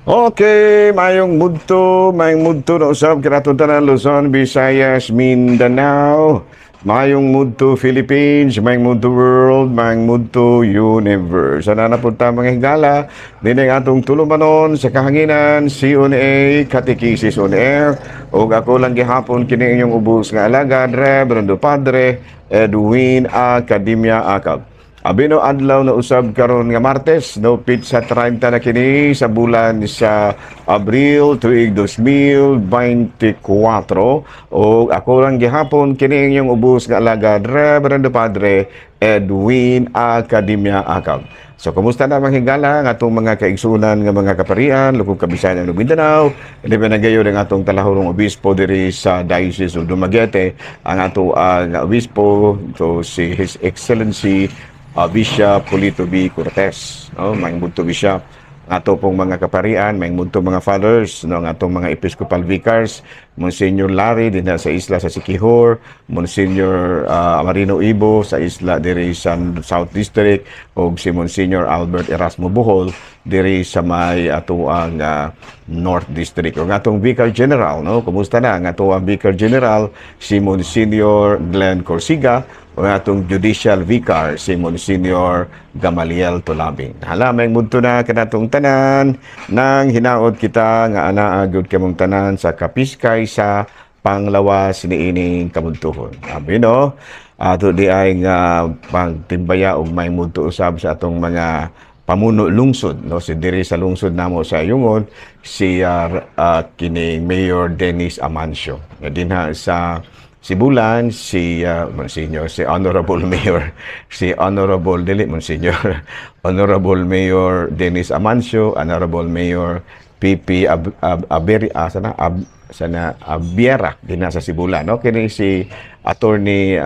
Okay, mayong mudto na usab kanato tanan, Luzon, Visayas, Mindanao. Mayong mudto Philippines, mayong mudto world, mayong mudto universe. Sana na punta, mga higala, dinhi ang atong tulumanon sa kahanginan, CONA, Catechesis on Air. Ug ako lang gihapon kini inyong ubos nga alagad, Reverendo Padre Edwin Academia Acab. Abino adlaw na usab karon nga Martes, no, petsa 30 na kini sa bulan sa Abril tuig 2024, ug ako lang gihapon kini inyong ubos nga alagad, Reverendo Padre Edwin Academia Acab. So kumusta na, mga higala, ang atong mga kaigsunan nga mga kaparian, lukog Kabisayan ug Mindanao, labi na gayon ang atong talahurong obispo diri sa Diocese of Dumaguete, ang ato ang obispo to si His Excellency Bishop Julito B. Cortez, no? Maayong budto, Bishop. Ang ato pong mga kaparian, maayong budto, mga fathers, no, ang atong mga episcopal vicars, Monsignor Larry dinha sa isla sa Siquijor, Monsignor Marino Ibo sa isla diri sa South District, ug si Monsignor Albert Erasmo Bohol diri sa may atoang North District. Ug atong Vicar General, no, kumusta na ang atoang Vicar General, si Monsignor Glenn Corsiga, ug atong Judicial Vicar, si Monsignor Gamaliel Tulabing. Hala, may mudto na kanatong tanan nang hinaot kita nga anaa gyud kamong tanan sa kapiskay sa panglawas niining kabuntuhon. Abi no, ato di ay nga pagtimbaya og may mudto usab sa atong mga pamuno lungsod, no, si diri sa lungsod namo sa Ayungon, si kining Mayor Dennis Amancio. Nga dinha sa Sibulan, si Monsignor, si Honorable Mayor, si Honorable, dili Monsignor, Honorable Mayor Dennis Amancio, Honorable Mayor PP Ab, Ab, Aberi, sana, Ab, sana Abiera dinha sa Sibulan, no? Kini si Attorney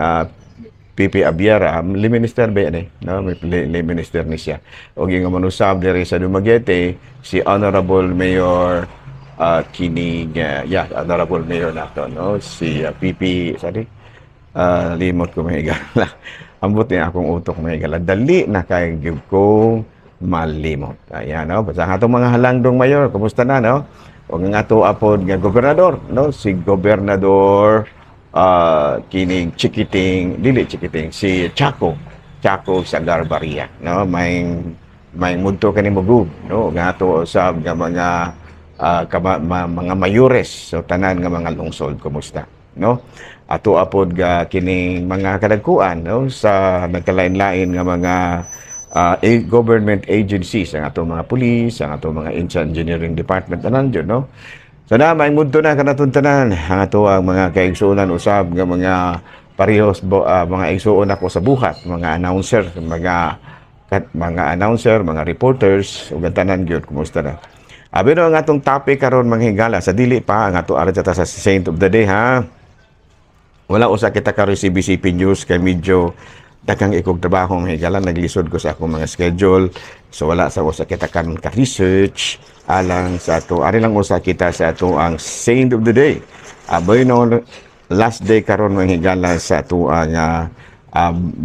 PP Abiera, lay minister ba yan eh? No, may lay minister ni siya. O nga manusab diri sa Dumaguete, si Honorable Mayor kining yeah, Honorable Mayor nato, no? Si PP, sorry. Limot ko, mga higala. Ambot niya akong utok, mga higala. Dali na kay gyud ko malimot. Ayan, no? Basta ang atong mga halangdong mayor, kumusta na, no? O nga ato apod nga gobernador, no? Si Gobernador kining Chikiting, dili Chikiting, si Chaco, Chaco Sagarbarria, no? May mudto kani Mugub, no? Nga ato usab nga mga mga mayores, so tanan nga mga lungsod, kumusta, no? Ato apod ga kining mga kadagkuan, no, sa nagkalain-lain nga mga government agencies, ang atong mga police, ang atong mga engineering department, tanan jud, no? So na, may mudto na kanatong tanan, ang ato ang mga kaigsuonan usab nga mga parehos mga igsuon ako sa buhat, mga announcer, mga reporters, ug ang tanan gyud, kumusta na? Abi no, ang atong topic karon, mga higala, sa dili pa ang ato ara ta sa Saint of the Day, ha. Wala usa kita karon CBCP News kay medyo daghang ikog trabaho, mga higala, naglisod ko sa akong mga schedule. So wala sa usa kita karon ka research alang sa ato. Ari lang usa kita sa ato ang Saint of the Day. Aboy no, last day karon, mga higala, sa ato ang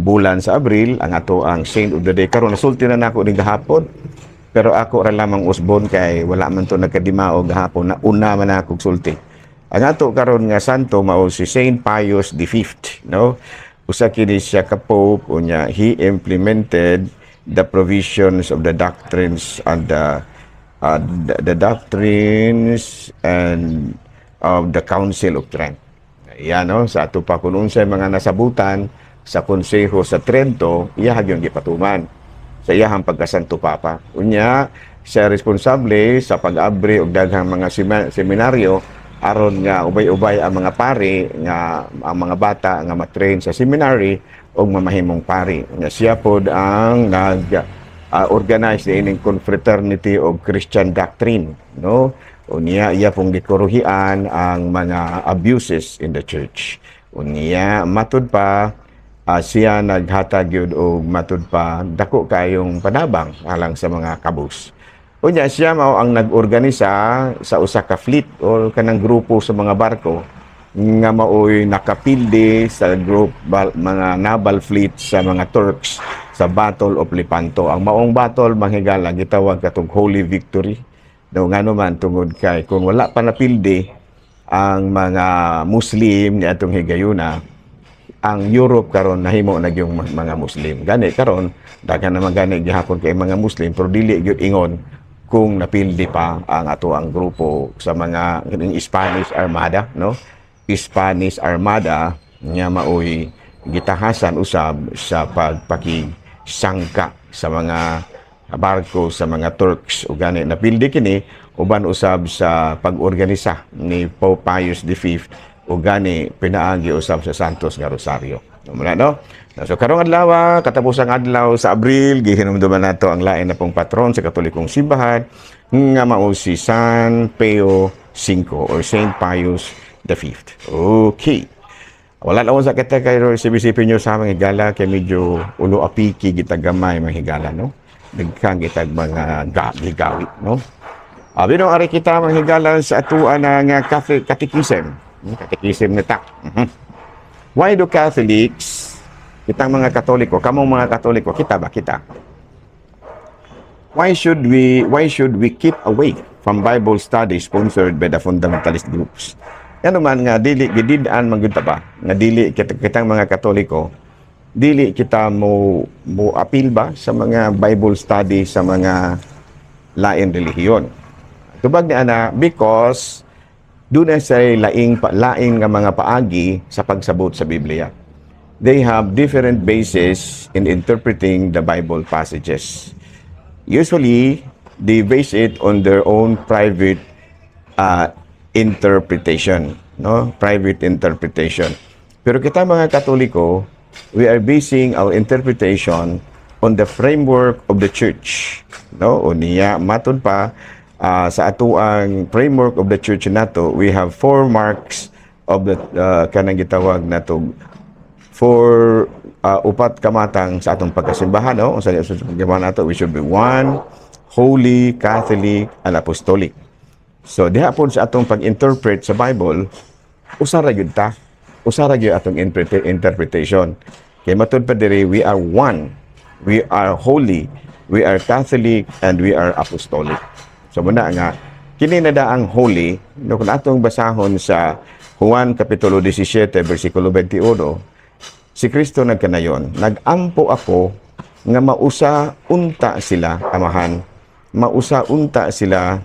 bulan sa Abril, ang ato ang Saint of the Day karon nasulti na nako ni gahapon. Pero ako ra lamang usbon kay wala man to nagkadimao gahapon na una man ako sulti. Ang ato karon nga santo mao si Saint Pius V, no? Usa kini siya ka pope, unya he implemented the provisions of the doctrines and the doctrines and of the Council of Trent. Yan, no, sa ato pa kun unsay mga nasabutan sa Konseho sa Trento, iya gyud gipatuman sa iyahang pagkasanto papa. Unya, siya responsable sa pag-abri og daghang mga seminaryo aron nga ubay-ubay ang mga pari nga ang mga bata nga matrain sa seminary og mamahimong pari. Nga siya pod ang nag organize ining Confraternity of Christian Doctrine, no? Unya iya pong gikuruhian ang mga abuses in the church. Unya matud pa siya naghatag yun og matud pa dako kayong panabang alang sa mga kabus. Unya siya mao ang nag-organisa sa usa ka fleet or kanang grupo sa mga barko nga maoy nakapildi sa group mga naval fleet sa mga Turks sa Battle of Lepanto. Ang maong battle, mga higala, gitawag katong Holy Victory. No, ngano man, tungod kay kung wala pa napildi ang mga Muslim ni atong higayuna, ang Europe karon nahimo na yung mga Muslim. Gani karon daghan naman gani gihapon kay mga Muslim, pero dili gyud ingon kung napildi pa ang ato ang grupo sa mga kining Spanish Armada, no? Spanish Armada nga maoy gitahasan usab sa pagpakisangka sa mga barko sa mga Turks, ug gani napildi kini uban usab sa pag-organisa ni Pope Pius V ug gani pinaagi usab sa Santos nga Rosario. Muna, no? So karong adlaw, katapusang adlaw sa Abril, gihinumduman nato ang lain na pong patron sa Katolikong Simbahan nga mao si San Pio V or Saint Pius V. Okay. Wala na sa kita kay CBCP nyo sa mga higala kay medyo ulo apiki kita gamay mga higala, no? Daghan kitag mga gawi, no? Abi no, ari kita mga higala sa atuan na nga Catholic Catechism. Catechism ni ta. Why do Catholics, kitang mga Katoliko, kamong mga Katoliko, kita ba kita? Why should we keep away from Bible study sponsored by the fundamentalist groups? Yan naman nga dili gidid-an man gyud ta ba nga dili kita, kitang mga Katoliko, dili kita mo apil ba sa mga Bible study sa mga lain relihiyon. Tubag ni ana, because doon na say laing lain nga mga paagi sa pagsabot sa Biblia. They have different bases in interpreting the Bible passages. Usually, they base it on their own private interpretation, no? Private interpretation. Pero kita mga Katoliko, we are basing our interpretation on the framework of the church, no? O niya matud pa sa atuang framework of the church nato, we have four marks of the kanang gitawag nato for upat kamatang sa atong pagkasimbahan, no? Unsa sa pagkasimbahan nato, we should be one, holy, Catholic, and apostolic. So diha po sa atong pag-interpret sa Bible, usa ra gyud ta. Usa ra gyud atong interpretation. Kay matud pa diri, we are one. We are holy, we are Catholic, and we are apostolic. So muna nga kini na ang holy, no, kung atong basahon sa Juan kapitulo 17 bersikulo 21, si Kristo nagkanayon, "Nagampo ako nga mausa unta sila, Amahan, mausa unta sila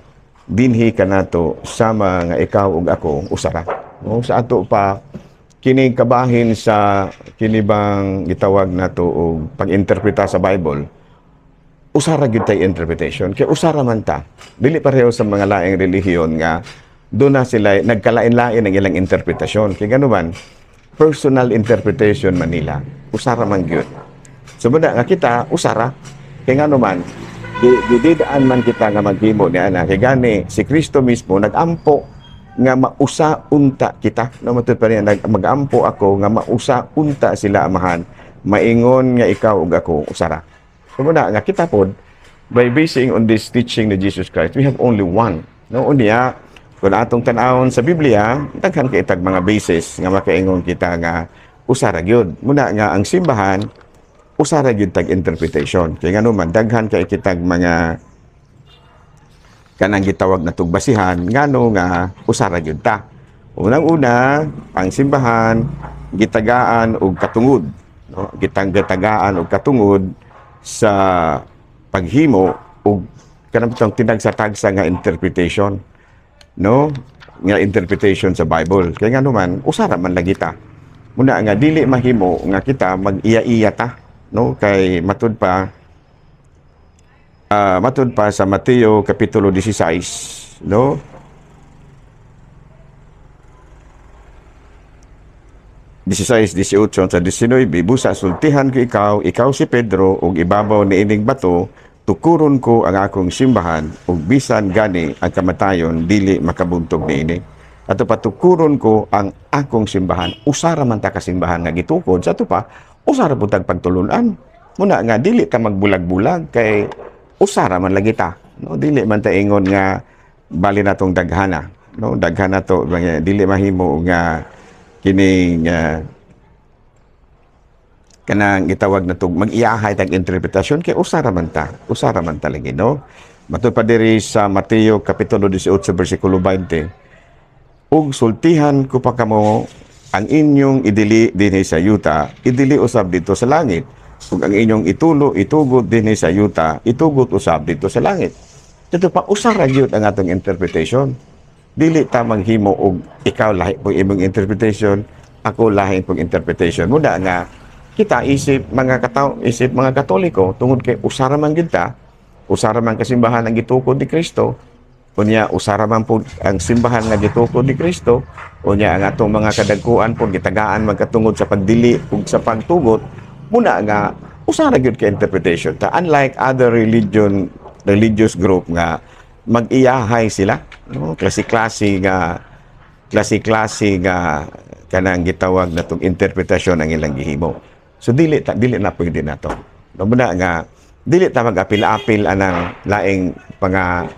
dinhi kanato sama nga ikaw ug ako usara." No, sa ato pa kini kabahin sa kini bang gitawag nato og pag-interpreta sa Bible, usara gyud tay interpretation kay usara man ta. Dili pareho sa mga laing relihiyon nga doon na sila nagkalain-lain ang ilang interpretasyon, kay gano man personal interpretation man nila, usara man gyud. So muna nga kita usara kay ngano man gididaan man kita nga maghimo ni ana. Kay gani si Kristo mismo nagampo nga mausa unta kita, no? Matud pa niya, "Magampo ako nga mausa unta sila, Amahan, maingon nga ikaw ug ako usara." So muna nga kita pod, by basing on this teaching ni Jesus Christ, we have only one, no? Unya kung atong tan-awon sa Biblia, daghan kay itag mga basis nga makaingon kita nga usara gyud. Muna nga ang simbahan, usara gyud tag interpretation kay ngano man daghan kay kitag mga kanang gitawag na tugbasihan ngano nga usara gyud ta. Unang-una, ang simbahan gitagaan og katungod, no? Gitang gitagaan og katungod sa paghimo og kanang bitong tinagsa-tagsa nga interpretation, no, nga interpretation sa Bible, kay ngano man usara man lagi ta. Muna nga dili mahimo nga kita mag-iya-iya ta, no? Kay matud pa sa Mateo kapitulo 16, no, 16, 18 sa 19, "Busa sultihan ko ikaw, ikaw si Pedro, ug ibabaw ni ining bato tukuron ko ang akong simbahan, ug bisan gani ang kamatayon dili makabuntog niini." Ato pa, tukuron ko ang akong simbahan. Usara man ta ka simbahan nga gitukod. Sa ato pa, usara pud tag pagtulunan. Muna nga dili ta magbulag-bulag kay usara man lagi ta. No, dili man ta ingon nga bali natong daghana. No, daghana to, dili mahimo nga kining kanang gitawag na tug mag-iyahay tag interpretasyon kay usara man ta. Usara man ta lagi, no? Matud pa diri sa Mateo kapitulo 18 bersikulo 20, "Ug sultihan ko pa kamo, ang inyong idili dinhi sa yuta, idili usab didto sa langit. Ug ang inyong itulo, itugot dinhi sa yuta, itugot usab didto sa langit." Dito pa, usa ra gyud ang atong interpretation. Dili ta maghimo og ikaw lahi po imong interpretation, ako lahi pong interpretation. Muna nga kita isip mga kataw, isip mga Katoliko, tungod kay usa ra man gyud ta, usa ra man ka simbahan ang gitukod ni Kristo, unya usa ra man po ang simbahan nga gitukod ni Kristo, unya ang atong mga kadagkuan po gitagaan magkatungod sa pagdili ug sa pagtugot, muna nga usa ra gyud ka interpretation ta, unlike other religion, religious group nga mag-iyahay sila, no? Klase-klase nga kanang gitawag na tong interpretasyon ang ilang gihimo. So dili na pwede nato, no? Muna nga dili ta mag-apil-apil anang laing mga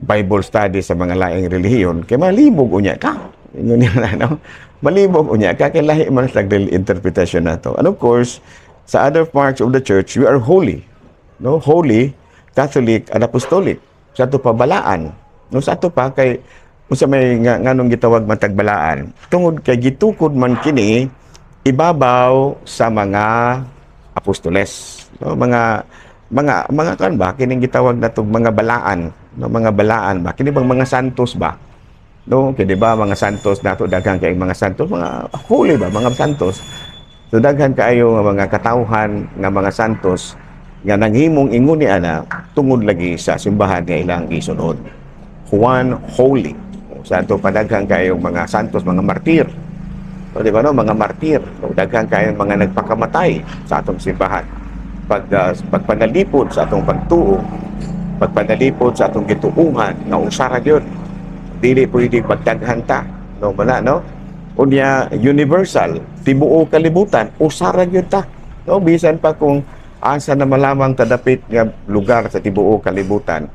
Bible study sa mga laing relihiyon kay malibog unya ka. Ingon nila, no? Malibog unya ka kay lahi man sa interpretation nato. And of course, sa other parts of the church, we are holy. No? Holy, Catholic, and Apostolic. Sa ato pa balaan. No, sa ato pa kay unsa may nga, nganong gitawag man tag balaan? Tungod kay gitukod man kini ibabaw sa mga apostoles. No, mga kan ba kining gitawag natong mga balaan, no, mga balaan ba kini bang mga santos ba, no? Kay di ba mga santos nato, daghan kay mga santos, mga holy ba, mga santos. So daghan kaayo nga mga katawhan nga mga santos nga nanghimong ingon ni ana tungod lagi sa simbahan nga ilang gisunod, Juan Holy. Sa ato padaghan kayong mga santos, mga martir. So, di ba, no? Mga martir. So, daghan kayong mga nagpakamatay sa atong simbahan. Pagpanalipod sa atong pagtuo, pagpanalipod sa atong gituuhan nga usa ra gyud. Dili pwede pagdaghan ta. No, wala, no? Unya universal, tibuok kalibutan, usa ra gyud ta. No, bisan pa kung asa na malamang kadapit nga lugar sa tibuok kalibutan.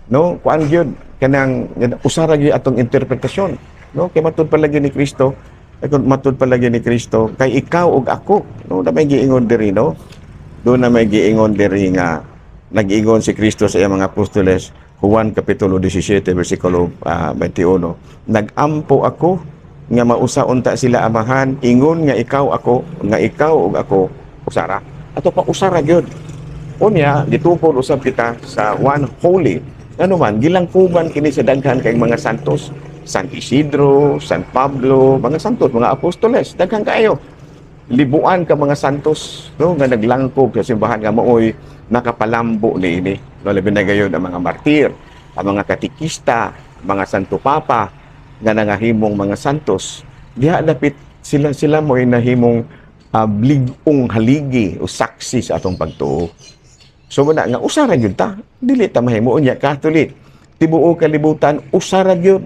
No, kuan gyud kanang usa ra gyud atong interpretasyon. No, kay matud pa lagi ni Kristo, ay kung matud pa lagi ni Kristo kay ikaw ug ako, no, na may giingon diri, no? Doon na may giingon diri nga nag-ingon si Kristo sa iyang mga apostoles, Juan kapitulo 17 bersikulo 21, "Nagampo ako nga mausa unta sila, Amahan, ingon nga ikaw ako, nga ikaw ug ako usara." Ato pa usara gyud. Unya gitukod usab kita sa one holy. Ano man gilangkuban kini sa daghan kay mga santos, San Isidro, San Pablo, mga santos, mga apostoles, daghan kaayo, libuan ka mga santos, no, nga naglangkob sa simbahan nga maoy nakapalambo niini, no? Labi na gayon ang mga martir, ang mga katekista, mga santo papa nga nangahimong mga santos diha dapit sila, sila mo'y nahimong lig-ong haligi o saksi sa atong pagtuo. So muna nga usa ra gyud ta, dili ta mahimo. Unya Catholic, tibuok kalibutan, usa ra gyud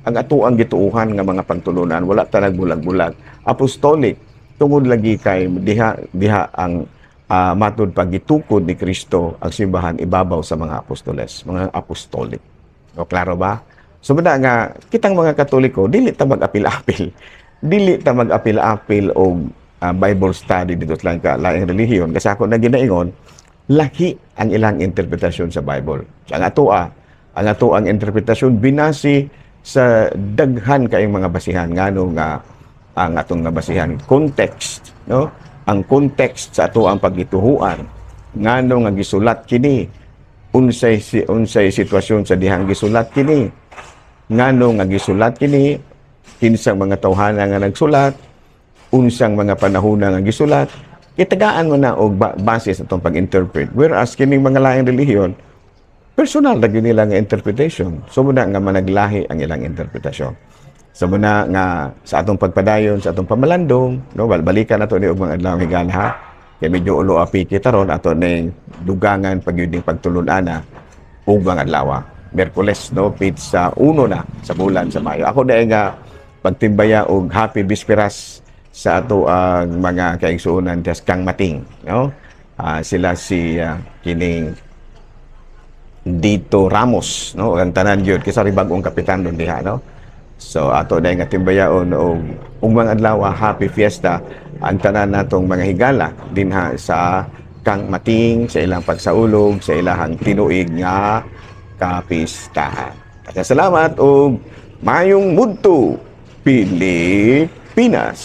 ang atoang gituohan nga mga pagtulunan, wala ta nagbulag-bulag. Apostolic tungod lagi kay diha diha ang matud pag gitukod ni Kristo ang simbahan ibabaw sa mga apostoles, mga apostolic. O klaro ba? So muna nga kitang mga Katoliko dili ta mag-apil-apil. Dili ta mag-apil-apil og Bible study dito sa ka laing relihiyon kasi ako na ginaingon, lahi ang ilang interpretasyon sa Bible. So, ang ato ang interpretasyon binasi sa daghan kayong mga basihan. Ngano nga ang atong nga basihan, context, no? Ang context sa ato ang pagituhuan, ngano nga gisulat kini, unsay sitwasyon sa dihang gisulat kini, ngano nga gisulat kini, kinsang mga tawhana nga nagsulat, unsang mga panahona nga gisulat, gitagaan mo na og base sa atong pag-interpret. Whereas kining mga laing relihiyon, personal na gyud nila nga interpretation. So muna nga managlahi ang ilang interpretasyon. So muna nga sa atong pagpadayon sa atong pamalandong, no, balikan nato ni og mga adlaw higala, ha. Kay medyo ulo api kita ron, ato ning dugangan pagyud ning pagtulun-ana ug mga adlaw. Miyerkules, no, petsa 1 na sa bulan sa Mayo. Ako dahil nga pagtimbaya og happy Bisperas sa ato ang mga kaigsuonan sa Kang Mating, no? Sila si kining Dito Ramos, no? Ang tanan gyud kaysa ri bag-ong kapitan don diha, no? So ato dahil nga timbayaon og ug mga adlaw, happy fiesta ang tanan natong mga higala dinha sa Kang Mating sa ilang pagsaulog sa ilahang tinuig nga kapistahan. Salamat ug mayong mudto, Pilipinas.